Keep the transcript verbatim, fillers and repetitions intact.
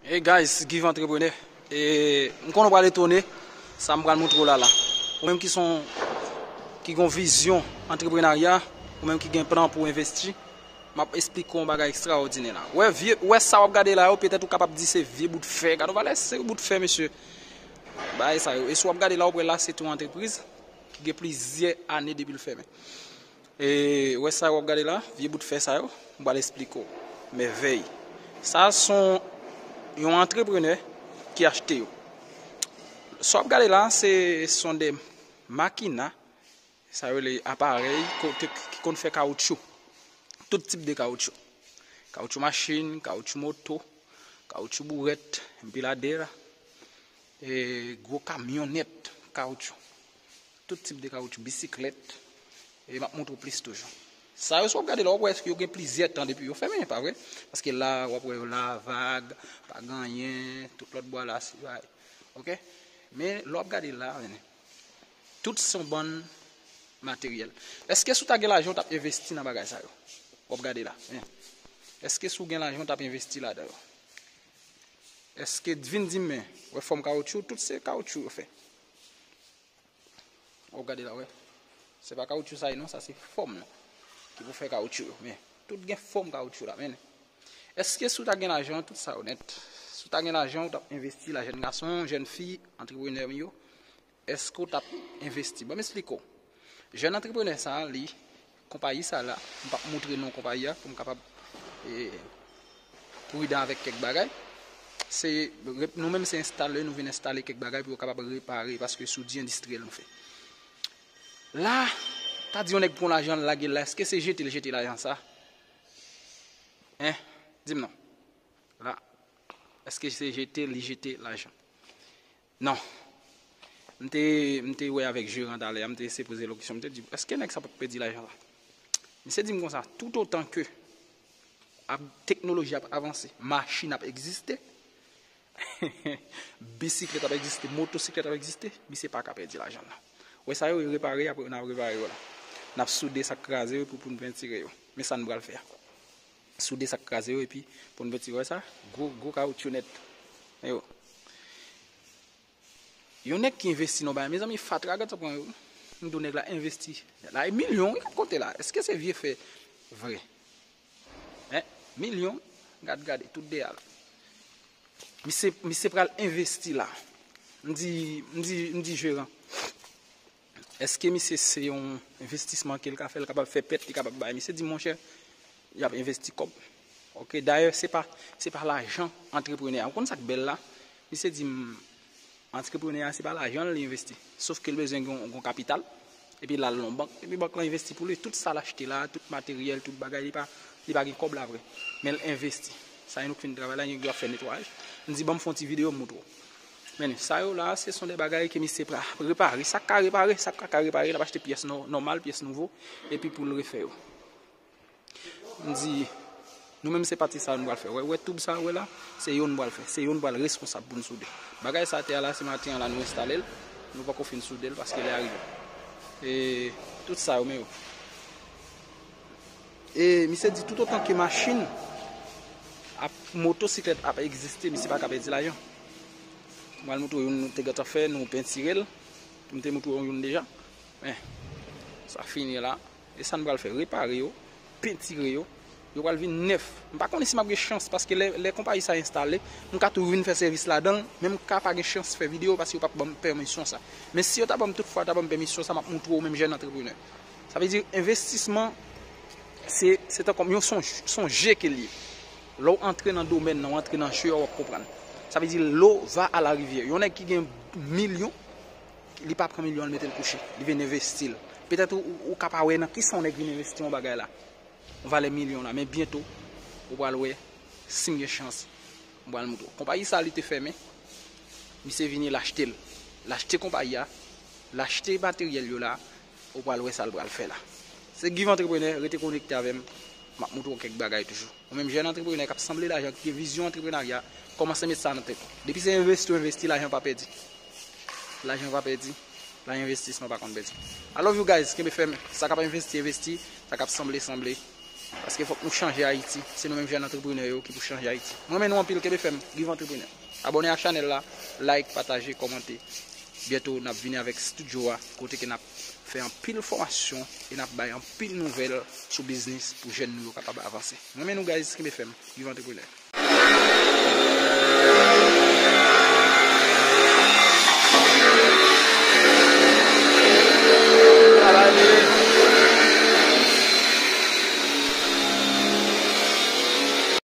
Hey guys, Give Entrepreneur. E m konnen w pral etone sa m pral montre w la la. Ou menm ki son ki gon vizyon antreprenarya, ou menm ki gen plan pou envesti, m ap esplike w yon bagay ekstraòdinè la. Wè vye, wè sa w ap gade la yo, petèt ou kapab di se vye bout fè. Gade yon valè serye bout fè, mesye. Bagay sa yo. E si w ap gade la, w ap wè la, se yon antrepriz ki gen plizyè ane depi l fèmen. E wè sa yo w ap gade la, vye bout fè sa yo, m pral esplike w. Mèvèy. Sa se yon antreprenè ki achte yo. Sa w ap gade la, se son de makina, sa yo rele aparèy kote ki konn fè kawotchou. Tout tip de kawotchou. Kawotchou machin, kawotchou moto, kawotchou bourèt, empiladera, e gwo kamyonèt kawotchou. Tout tip de kawotchou, bisiklèt. E m ap montre w plis toujou. Sa yo, si w ap gade la, w ap wè yo gen plizyè tan depi yo fèmen, pa vre? Paske la, w ap wè yo la, vag, pa gen anyen, tout lòt bò la, se vag. Oke? Men, lè w ap gade la, men, tout se yon bann materyèl. Èske si w ta gen lajan, w t ap envesti nan bagay sa yo? W ap gade la. Men, èske si w gen lajan, w t ap envesti ladan yo? Èske, vin di m, men, wè fòm kawotchou, tout se kawotchou yo fè. W ap gade la, wè. Se pa kawotchou sa ye non, sa se fòm nan ki pou fè kawotchou yo. Men, tout gen fòm kawotchou la, men. Èske si w ta gen lajan, tout sa yo nèt, si w ta gen lajan, w t ap envesti la, jèn gason, jèn fi, antreprenè m yo, èske w t ap envesti? Ban m esplike w. Jèn antreprenè sa a, li, konpayi sa la, m p ap montre non konpayi a pou m kapab, e, pridan avèk kèk bagay. Se, nou menm se enstale, nou vin enstale kèk bagay pou yo kapab repare, paske soudi endistriyèl nou fè. La, ta di yon nèg pran lajan l lage l la, èske se jete l jete lajan sa? Hein? Di m non. La, èske se jete li jete lajan? Non. M te, m te wè avèk jeran talè a, m te eseye poze l yon kesyon, m te di, èske nèg sa p ap pèdi lajan sa? Misye di m konsa, toutotan ke ap, teknoloji ap avanse, machin ap egziste, bisiklèt ap egziste, motosiklèt ap egziste, misye pa ka pèdi lajan l la. Wè sa yo, yo repare, apre n ap repare yo la. N ap soude sa k kraze yo pou, pou n pentire yo. Men sa n pral fè a. Soude sa k kraze yo epi pou n pentire. Wè sa? Gwo, gwo kawotchou nèt. Yo. Yon nèg ki envesti nan bagay, mezanmi, fatra, gad sa pran yo. M di w nèg la envesti. La, e milyon, wi, k ap konte la. Èske se vye fè vre? Hein? Milyon, gad, gade, tout deyal. Misye, misye pral envesti la. M di, m di, m di jeran, èske misye se yon envestisman ke l ka fè, l kapab fè pèt, li kapab bay? Misye di, monchè, y ap envesti kòb. Oke, dayè, se pa, se pa lajan antreprenè a. Ou konn sa k bèl la? Misye di m, antreprenè a, se pa lajan l li envesti. Sof ke l bezwen gen yon, yon kapital. Epi l al nan bank. Epi bank lan envesti pou li. Tout sa l achte la, tout materyèl, tout bagay, li pa, li pa gen kòb la vre. Men l envesti. Sa e nou k fin travay la, nèg yo ap fè netwayaj. M di, ban m fè yon ti videyo, m montre w. Men sa yo la, se son de bagay ke misye pra-, repare. Sa k ka repare, sa k pa ka repare, l ap achte pyès nò-, nòmal, pyès nouvo, epi pou l refè yo. M di, nou menm se pati sa yo nou pral fè. Wè, wè toub sa yo wè la, se yo nou pral fè. Se yo nou pral responsab pou n soude. Bagay sa atè a la, se maten an la nou enstale l. Nou poko fin soude l paske lè a rive. E tout sa yo, men yo. E misye di, toutotan ke machin ap, motosiklèt ap egziste, misye pa ka pèdi lajan. M pral montre w youn nou te gentan fè, nou pentire l. M te montre w youn deja. Men, sa fini la. E sa n pral fè, repare yo, pentire yo, yo pral vin nèf. M pa konnen si m ap gen chans, paske lè, lè konpayi sa enstale, m ka tou vin fè sèvis ladan l, men m ka pa gen chans fè videyo paske yo p ap ban m pèmisyon sa. Men si yo ta ban m tout fwa, ta ban m pèmisyon sa, m ap montre w menm jèn antreprenè. Sa vle di, envestisman, se, se tankou yon, se yon, se yon je ke l ye. Lè w antre nan domèn nan, w antre nan je a, w ap konprann. Sa vle di, l'eau va à la rivière. Yon nèg ki gen milyon, li pa pran milyon an, l mete l kouche. Li vin envesti l. Petèt ou, ou, ou ka pa wè nan kisa yon nèg vin envesti yon bagay la. Yon valè milyon la. Men byento, ou pral wè, si m gen chans, m pral montre w. Konpayi sa, li te fèmen. Misye vini, l achte l. L achte konpayi a. L achte materyèl yo la. Ou pral wè sa l pral fè la. Se Give Entrepreneur, rete konekte avè m. M ap montre w kèk bagay toujou. Ou menm jèn antreprenè k ap sanble lajan, ki gen vizyon antreprenarya, kòmanse met sa nan tèt ou. Depi se envesti w envesti, lajan pa pèdi. Lajan pa pèdi, lajan envestisman pa konn pèdi. I love you guys, kenbe fèm. Sa k ap envesti, envesti. Sa k ap sanble, sanble. Paske fòk nou chanje Ayiti. Se nou menm jèn antreprenè yo ki pou chanje Ayiti. Mwen renmen nou anpil, kenbe fèm, viv antreprenè. Abòne a chanèl la, like, pataje, kòmante. Byento n ap vini avèk estidyo a, kote ke n ap fè anpil fòmasyon e n ap bay anpil nouvèl sou biznis pou jèn nou yo kapab avanse. Mwen renmen nou guys, kenbe fèm, viv antreprenè.